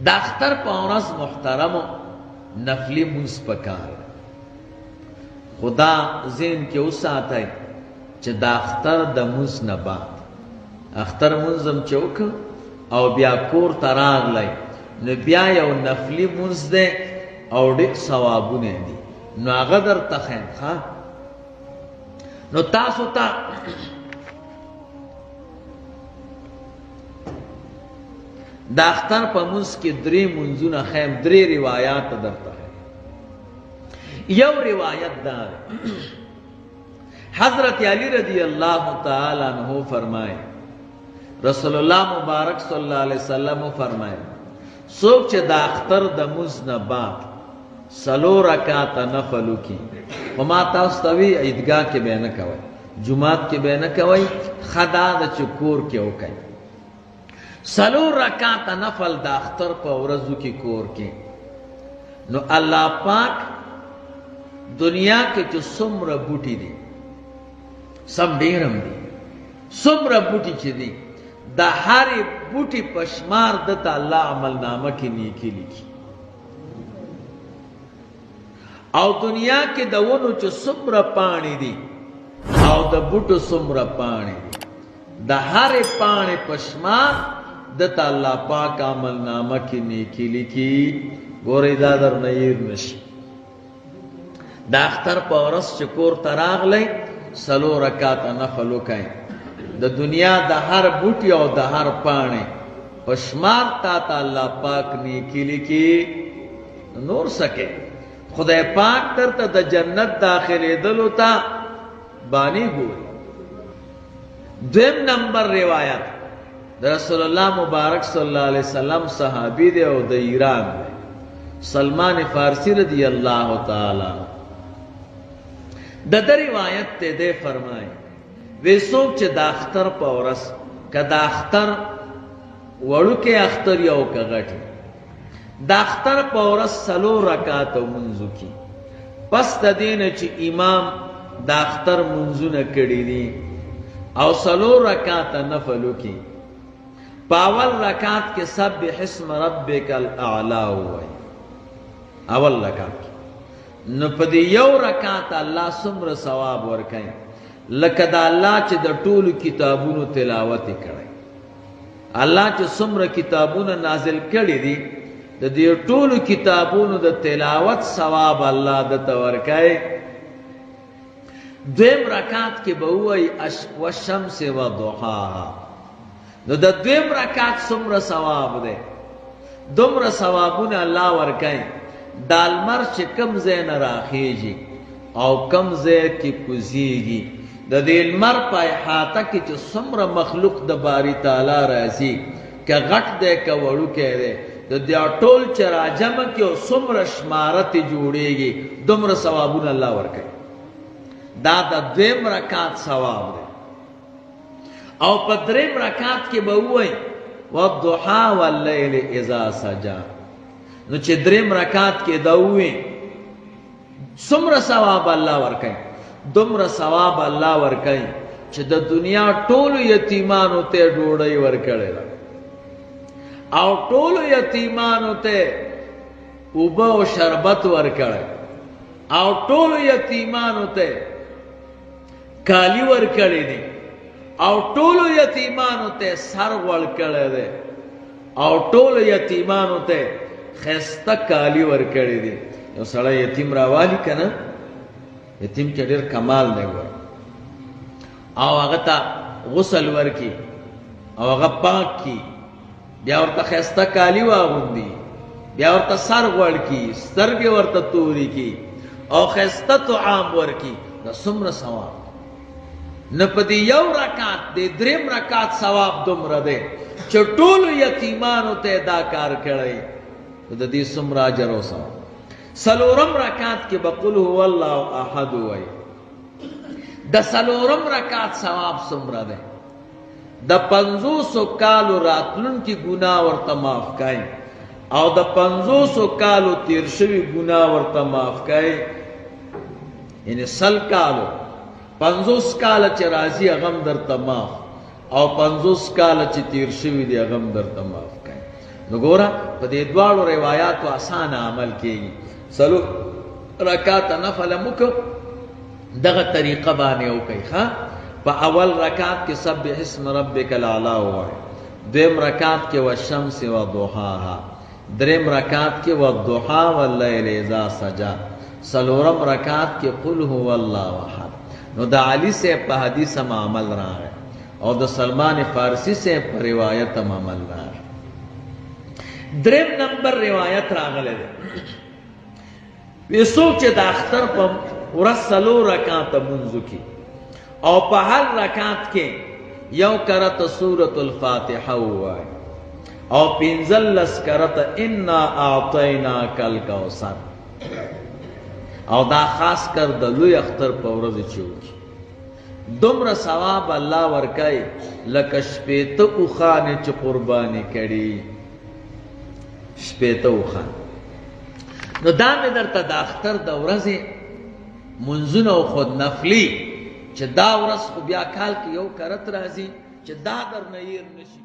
د اختر په ورځ محترمو نفلي مونځ پکار. خدا ذهن کې وساتئ چې د اختر د مونځ نه بعد اختر مونځ هم چې وکړ او بیا کور ته راغلی، نو بیا یو نفلي مونځ دی او ډېر ثوابونه دي، نو هغه درته ښیم. ښه، نو تاسو ته د اختر په مونځ کې درې مونځونه ښیم، درې روایات درته ښیم. یو روایت دا دی، حضرت علی رضی الله تعالی عنہ فرمائے، رسول الله مبارک صلی الله علیه وسلم فرمائے، څوک چې د اختر د مونځ نه بعد څلور رکعاته نفل وکړي، خو ما تاسو ته وی عیدګاه کې به نه کوئ، جومات کې به نه کوئ، ښه دا ده چې کور کې وکړئ. څلور رکعاته نفل د اختر په ورځو کې کور کې، نو الله پاک دنیا کې چې څومره بوټي دي، سم ډېر هم دي، څومره بوټي چې دي، د هرې بوټي په شمار ده ته الله عملنامه کې نیکي لیکي. او دنیا کې د ونو چې څومره پاڼې دي او د بوټو څومره پاڼې دي، د هرې پاڼې په شمار ده ته الله پاک عملنامه کې نیکي لیکي. ګورئ دا درنه هېر نه شي. د اختر په ورځ چې کور ته راغلی، څلور رکعاته نفل وکړئ، د دنیا د هر بوټي او د هر پاڼې په شمار تا ته الله پاک نیکي لیکي. نور څه کوې؟ خدای پاک درته د جنت داخلېدلو ته بانې ګوري. دویم نمبر روایت د رسول الله مبارک صلی الله علیه وسلم صحابي دی او د ایران دی، سلمان فارسی رضی الله تعالی د ده روایت ته دی فرمایي، وی څوک چې د اختر په ورځ، که د اختر وړوکی اختر یو که غټ، د اختر په ورځ څلور رکعاته لمونځ وکړي، پس د دې نه چې امام د اختر لمونځونه کړي دي او څلور رکعاته نفل وکړي، په اول رکعت کې سبح اسم ربک الاعلی ووایي، اول رکعت کې، نو په دې یو رکعت الله څومره ثواب ورکوي لکه د الله چې د ټولو کتابونو تلاوت یې کړی. الله چې څومره کتابونه نازل کړي دي، د دې ټولو کتابونو د تلاوت ثواب الله ده ته ورکوي. دویم رکعت کې به ووایي والشمس وضحاها، نو د دویم رکعت څومره ثواب دی، دومره ثوابونه الله ورکوي. دا لمر چې کوم ځای نه راخیږي او کوم ځای کې کوزیږي، د دې لمر په احاطه کې چې څومره مخلوق د باري تعالی راځي، که غټ دی که وړوکی دی، د دې ټول چې راجمع کړي او څومره شماره ترې جوړېږي، دومره ثوابونه الله ورکوي. دا د دویم رکعت ثواب دی. او په دریم رکعت کې به ووایي والضحى واللیل اذا سجا، نو چې دریم رکعت کې دا ووایي څومره ثواب الله ورکوي، دومره ثواب الله ورکوي چې د دنیا ټولو یتیمانو ته ډوډۍ ورکړې ده او ټولو یتیمانو ته اوبه او شربت ورکړی او ټولو یتیمانو ته کالی ورکړی دي او ټولو یتیمانو ته سر غوړ کړی دی او ټولو یتیمانو ته ښایسته کالی ورکړی دي. یو سړی یتیم راوالي که نه، یتیم کې ډېر کمال دی ګوره، او هغه ته غسل ورکړي او هغه پاک کړي، بیا ورته ښایسته کالي واغوندي، بیا ورته سر غوړ کړي، سترګې ورته تورې کړي او ښایسته طعام ورکړي، دا څومره ثواب دی. نه په دې یو رکعت، دې دریم رکعت ثواب دومره دی چې ټولو یتیمانو ته دا کار کړی، نو د دې څومره اجر او ثواب. څلورم رکعت کې به قل هو الله احد ووایي، د څلورم رکعت ثواب څومره دی؟ د 500 کالو راتلونکي ګناه ورته معاف کړي او د 500 کالو تیر شوي ګناه ورته معاف کړي، یعنی 100 کالو 50 کاله چې راځي هغه هم درته معاف او 50 کاله چې تیر شوي دي هغه هم درته معاف کړي. نو ګوره، په دې دواړو روایاتو اسانه عمل کېږي. څلور رکعته نفل هم وکړه، دغه طریقه باندې وکړئ. ښه، په اول رکعت کې سبح اسم ربک الاعلی ووایه، دویم رکعت کې والشمس وضحاها، دریم رکعت کې والضحا واللیل اذا سجا، څلورم رکعت کې قل هو الله احد. نو د علي صاحب په حدیث هم عمل راغی او د سلمان فارسی صاحب په روایت هم عمل راغی. دریم نمبر روایت راغلی دی، وی څوک چې د اختر په ورځ څلور رکعته لمونځ وکړي او په هر رکعت کې یو کرته سورة الفاتحه ووایي او 15 کرته انا اعطیناک الکوثر، او دا خاص کر د لوی اختر په ورځ چې وکړي، دومره ثواب الله ورکوي لکه 60 اوښانې چې قرباني کړي، 60 اوښان. نو دا مې درته د اختر د ورځې منځونه وښود نفلي، چې دا ورځ خو بیا کال کې یو کرت راځي چې دا درنه هېر نه شي.